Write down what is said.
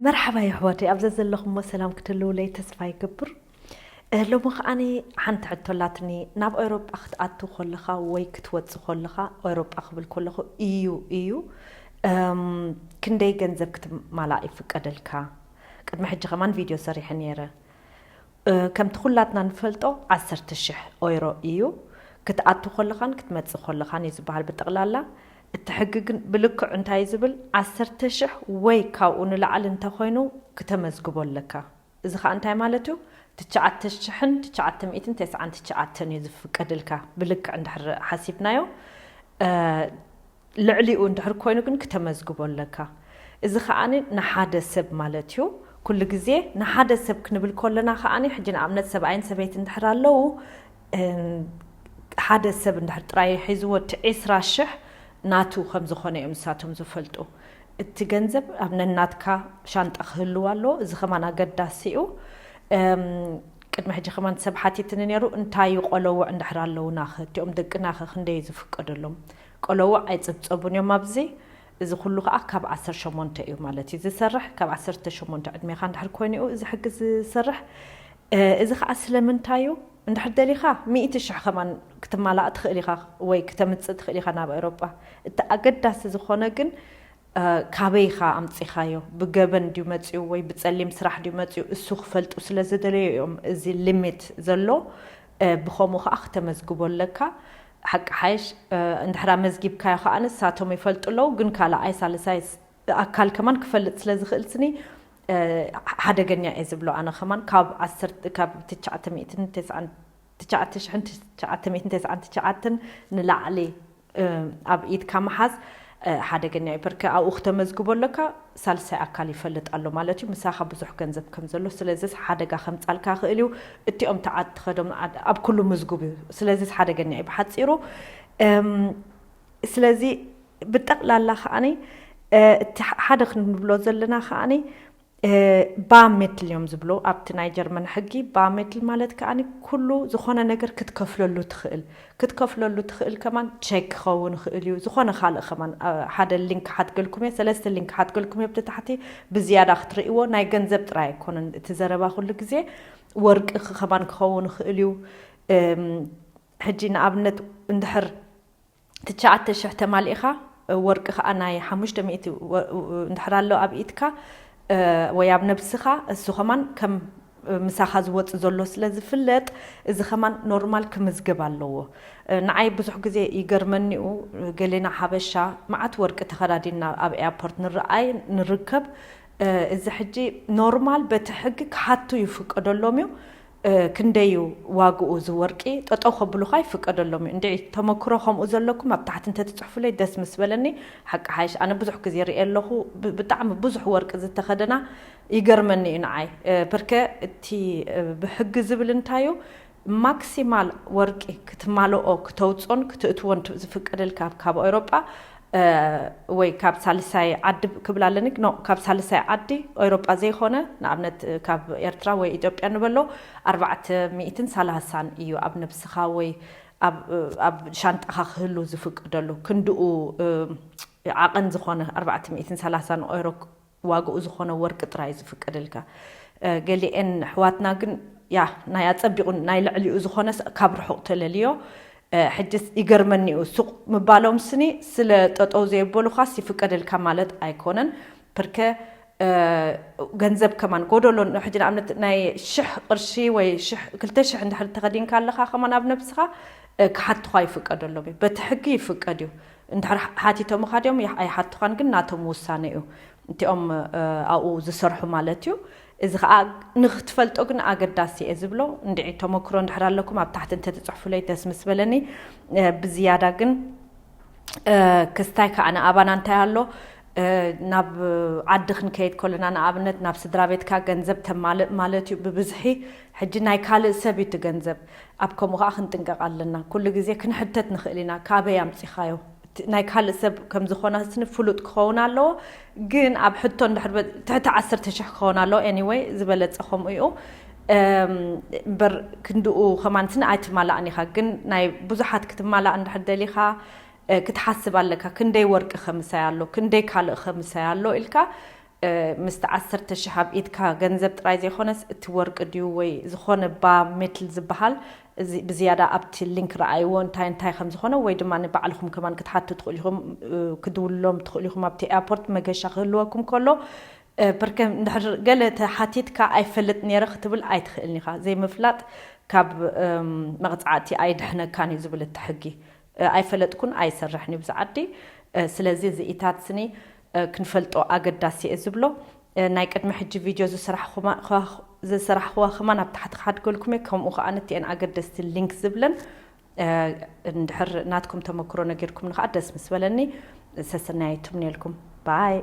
መርሓባ የሕዋተይ፣ ኣብ ዘዘለኹሞ ሰላም ክትህልውለይ ተስፋ ይገብር። እ፣ ሎሚ ከዓኒ ሓንቲ ሕቶ ኣላትኒ። ናብ ኤውሮጳ ክትኣቱ ከለኻ ወይ ክትወጽእ ከለኻ፣ ኤውሮጳ ክብል ከለኹ እዩ፣ እዩ፣ እም፣ ክንደይ ገንዘብ ክትማላእ ይፍቀደልካ? ቅድሚ ሕጂ ከማን ቪድዮ ሰሪሐ ነይረ። እ፣ ከምቲ ኩላትና ንፈልጦ ዓሰርተ ሽሕ ኦይሮ እዩ። ክትኣቱ ከለኻን ክትመጽእ ከለኻን እዩ ዝበሃል ብጠቕላላ። እቲ ሕጊ ግን ብልክዕ እንታይ እዩ ዝብል? ዓሰርተ ሽሕ ወይ ካብኡ ንላዕሊ እንተኾይኑ ክተመዝግቦ ኣለካ። እዚ ኸኣ እንታይ ማለት እዩ? ትሽዓተ ሽሕን ትሽዓተ ሚእትን ተስዓን ትሽዓተን እዩ ዝፍቀድልካ፣ ብልክዕ እንድሕር ሓሲብናዮ። እ፣ ልዕሊኡ እንድሕር ኮይኑ ግን ክተመዝግቦ ኣለካ። እዚ ኸኣኒ ንሓደ ሰብ ማለት እዩ። ኩሉ ግዜ ንሓደ ሰብ ክንብል ከለና ኸኣኒ፣ ሕጂ ንኣብነት ሰብኣይን ሰበይቲ እንድሕር ኣለዉ፣ እም፣ ሓደ ሰብ እንድሕር ጥራይ ሒዝዎ፣ እቲ ዕስራ ሽሕ ናቱ ከም ዝኾነ እዮም ንሳቶም ዝፈልጡ። እቲ ገንዘብ ኣብ ነናትካ ሻንጣ ክህልው ኣለዎ። እዚ ከማን ኣገዳሲ እዩ። እም፣ ቅድሚ ሕጂ ከማን ሰብ ሓቲትኒ ነይሩ፣ እንታይ እዩ ቆለውዕ እንድሕር ኣለውናኸ? እቲኦም ደቅናኸ ክንደይ እዩ ዝፍቀደሎም? ቆለውዕ ኣይጽብጸቡን እዮም ኣብዚ። እዚ ኩሉ ከኣ ካብ ዓሰርተ ሸሞንተ እዩ ማለት እዩ ዝሰርሕ። ካብ ዓሰርተ ሸሞንተ ዕድሜኻ እንድሕር ኮይኑ እዩ እዚ ሕጊ ዝሰርሕ። እ፣ እዚ ከኣ ስለምንታይ እዩ? እንድሕር ደሊኻ ሚእቲ ሽሕ ከማን ክትማላእ ትኽእል ኢኻ ወይ ክተምጽእ ትኽእል ኢኻ ናብ ኤውሮጳ። እቲ ኣገዳሲ ዝኾነ ግን፣ እ፣ ካበይ ኢኻ ኣምጺኻዮ? ብገበን ድዩ መጺኡ ወይ ብጸሊም ስራሕ ድዩ መጺኡ? እሱ ክፈልጡ ስለ ዝደለዩ እዮም እዚ ሊሚት ዘሎ። እ፣ ብኸምኡ ከኣ ክተመዝግቦ ኣለካ። ሓቂ ሓይሽ፣ እ፣ እንድሕር ኣመዝጊብካዮ ከኣ ንሳቶም ይፈልጡ ኣለዉ፣ ግን ካልኣይ ሳልሳይ ስ-፣ ኣካል ከማን ክፈልጥ ስለ ዝኽእል ስኒ፣ እ፣ ሓደገኛ እየ ዝብሎ ኣነ ከማን። ካብ ዓሰርተ፣ ካብ ትሽዓተ ሚእትን ተስዓን፣ ትሽዓተ ሽሕን ትሽዓተ ሚእትን ተስዓን ትሽዓተን ንላዕሊ፣ እ፣ ኣብ ኢድካ ምሓዝ፣ እ፣ ሓደገኛ እዩ። ፐርከ ኣብኡ ክተመዝግቦ ኣለካ፣ ሳልሳይ ኣካል ይፈልጥ ኣሎ ማለት እዩ፣ ምሳኻ ብዙሕ ገንዘብ ከም ዘሎ። ስለዚስ ሓደጋ ከምጻልካ ክእል እዩ። እቲኦም ተዓት ትኸዶም ኣብ፣ ኣብ ኩሉ ምዝጉብ እዩ። ስለዚስ ሓደገኛ እዩ ብሓጺሩ። እም፣ ስለዚ ብጠቕላላ ከኣኒ፣ እ፣ እቲ ሓ-፣ ሓደ ክንብሎ ዘለና ከኣኒ፣ እ፣ ባሜትል እዮም ዝብሉ ኣብቲ ናይ ጀርመን ሕጊ። ባሜትል ማለት ከኣኒ ኩሉ ዝኾነ ነገር ክትከፍለሉ ትኽእል። ክትከፍለሉ ትኽእል ከማን ቸክ ክኸውን ይኽእል እዩ። ዝኾነ ካልእ ከማን፣ እ፣ ሓደ ሊንክ ሓትገልኩም እየ፣ ሰለስተ ሊንክ ሓትገልኩም እየ ብቲ ታሕቲ ብዝያዳ ክትርእይዎ። ናይ ገንዘብ ጥራይ ኣይኮነን እቲ ዘረባ፣ ኩሉ ግዜ ወርቂ ክ-፣ ከማን ክኸውን ይኽእል እዩ። እም፣ ሕጂ ንኣብነት እንድሕር ትሽዓተ ሽሕ ተማሊእኻ፣ ወርቂ ኸኣ ናይ ሓሙሽተ ሚእቲ ወ-፣ እንድሕር ኣሎ ኣብ ኢድካ፣ እ፣ ወይ ኣብ ነብስኻ፣ እሱ ኸማን ከም ምሳኻ ዝወጽእ ዘሎ ስለ ዝፍለጥ፣ እዚ ኸማን ኖርማል ክምዝገብ ኣለዎ። እ፣ ንዓይ ብዙሕ ግዜ ይገርመኒ እዩ፣ ገሌና ሓበሻ መዓት ወርቂ ተኸዳዲና ኣብ ኤርፖርት ንረኣይ፣ ንርከብ። እ፣ እዚ ሕጂ ኖርማል በቲ ሕጊ ክሓቱ ይፍቀደሎም እዩ። እ፣ ክንደይ እዩ ዋግኡ እዚ ወርቂ? ጠጠው ከብሉኻ ይፍቀደሎም እዩ። እንድዒ ተመክሮ ከምኡ ዘለኩም ኣብ ታሕቲ እንተትጽሕፉለይ ደስ ምስ በለኒ። ሓቂ ሓይሽ፣ ኣነ ብዙሕ ግዜ ርእየ ኣለኹ፣ ብ-፣ ብጣዕሚ ብዙሕ ወርቂ ዝተኸደና ይገርመኒ እዩ ንዓይ። እ፣ ፐርከ እቲ፣ እ፣ ብሕጊ ዝብል እንታይ እዩ? ማክሲማል ወርቂ ክትማልኦ፣ ክተውጾን ክትእትዎን ት-፣ ዝፍቀደልካ ካብ፣ ካብ ኤውሮጳ፣ እ፣ ወይ ካብ ሳልሳይ ዓዲ ክብል ኣለኒ፣ ኖ፣ ካብ ሳልሳይ ዓዲ፣ ኤውሮጳ ዘይኮነ፣ ንኣብነት፣ እ፣ ካብ ኤርትራ ወይ ኢትዮጵያ ንበሎ፣ ኣርባዕተ ሚእትን ሰላሳን እዩ ኣብ ነብስኻ ወይ ኣብ፣ ኣብ ሻንጣኻ ክህሉ ዝፍቀደሉ። ክንድኡ፣ እ፣ ዓቐን ዝኾነ ኣርባዕተ ሚእትን ሰላሳን ኦይሮ ዋግኡ ዝኾነ ወርቂ ጥራይ እዩ ዝፍቀደልካ። እ፣ ገሊኤን ኣሕዋትና ግን፣ ያ፣ ናይ ኣጸቢቑ ናይ ልዕሊኡ ዝኾነስ ካብ ርሑቕ ተለልዮ። እ፣ ሕጅስ ይገርመኒ እዩ። ሱቕ ምባሎም ስኒ ስለ ጠጠው ዘየበሉኻስ ይፍቀደልካ ማለት ኣይኮነን። ፐርከ፣ እ፣ ገንዘብ ከማን ጎደሎ፣ ሕጂ ንኣብነት ናይ ሽሕ ቅርሺ ወይ ሽሕ፣ ክልተ ሽሕ እንድሕር ተኸዲንካ ኣለኻ ከማን ኣብ ነብስኻ፣ እ፣ ክሓቱኻ ይፍቀደሎም እዩ። በቲ ሕጊ ይፍቀድ እዩ። እንድሕር ሓቲቶምኻ ድዮም ይሕ-፣ ኣይሓቱኻን፣ ግን ናቶም ውሳነ እዩ። እቲኦም፣ እ፣ ኣብኡ ዝሰርሑ ማለት እዩ። እዚ ኸኣ ንኽትፈልጦ ግን ኣገዳሲ እየ ዝብሎ። እንድዒ ተመክሮ እንድሕር ኣለኩም ኣብ ታሕቲ እንተትጽሕፉለይ ደስ ምስ በለኒ። እ፣ ብዝያዳ ግን፣ እ፣ ክስታይ ከኣ ንኣባና እንታይ ኣሎ፣ እ፣ ናብ ዓዲ ክንከይድ ከለና፣ ንኣብነት ናብ ስድራ ቤትካ ገንዘብ ተማልእ ማለት እዩ ብብዝሒ። ሕጂ ናይ ካልእ ሰብ እዩ እቲ ገንዘብ። ኣብ ከምኡ ኸኣ ክንጥንቀቕ ኣለና። ኩሉ ግዜ ክንሕተት ንኽእል ኢና፣ ካበይ ኣምጺኻዮ? እቲ ናይ ካልእ ሰብ ከም ዝኾነ ስኒ ፍሉጥ ክኸውን ኣለዎ፣ ግን ኣብ ሕቶ እንድሕር በ-፣ ትሕቲ ዓሰርተ ሽሕ ክኸውን ኣለዎ። ኤኒወይ፣ ዝበለጸ ከምኡ እዩ። እም፣ እምበር ክንድኡ ከማን ስኒ ኣይትማላእን ኢኻ። ግን ናይ ብዙሓት ክትማላእ እንድሕር ደሊኻ፣ እ፣ ክትሓስብ ኣለካ። ክንደይ ወርቂ ከምሳይ ኣሎ፣ ክንደይ ካልእ ከምሳይ ኣሎ ኢልካ፣ ምስቲ ዓሰርተ ሽሕ ኣብ ኢድካ ገንዘብ ጥራይ ዘይኮነስ እቲ ወርቂ ድዩ ወይ ዝኾነ ባ ሜትል ዝበሃል ብዝያዳ ኣብቲ ሊንክ ረኣይዎ እንታይ እንታይ ከም ዝኾነ ወይ ድማ ንባዕልኹም ከማን ክትሓቱ ትኽእሉ ኢኹም። ክድውሎም ትኽእሉ ኢኹም ኣብቲ ኤርፖርት መገሻ ክህልወኩም ከሎ። ብርከ እንድሕር ገለ ተሓቲትካ ኣይፈልጥ ነይረ ክትብል ኣይትኽእልን ኢኻ። ዘይምፍላጥ ካብ መቕፃዕቲ ኣይድሕነካን እዩ ዝብል እቲ ሕጊ። ኣይፈለጥኩን ኣይሰርሕን እዩ ብዚ ዓዲ። ስለዚ እዚ ኢታት ስኒ ክንፈልጦ ኣገዳሲ እየ ዝብሎ። ናይ ቅድሚ ሕጂ ቪድዮ ዝሰራሕኹዋ ከማን ኣብ ታሕቲ ክሓድገልኩም እየ። ከምኡ ከዓ ነቲአን ኣገደስቲ ሊንክ ዝብለን እንድሕር ናትኩም ተመክሮ ነጊርኩም ንከዓ ደስ ምስ በለኒ። ሰሰናይ ትምንየልኩም ባይ።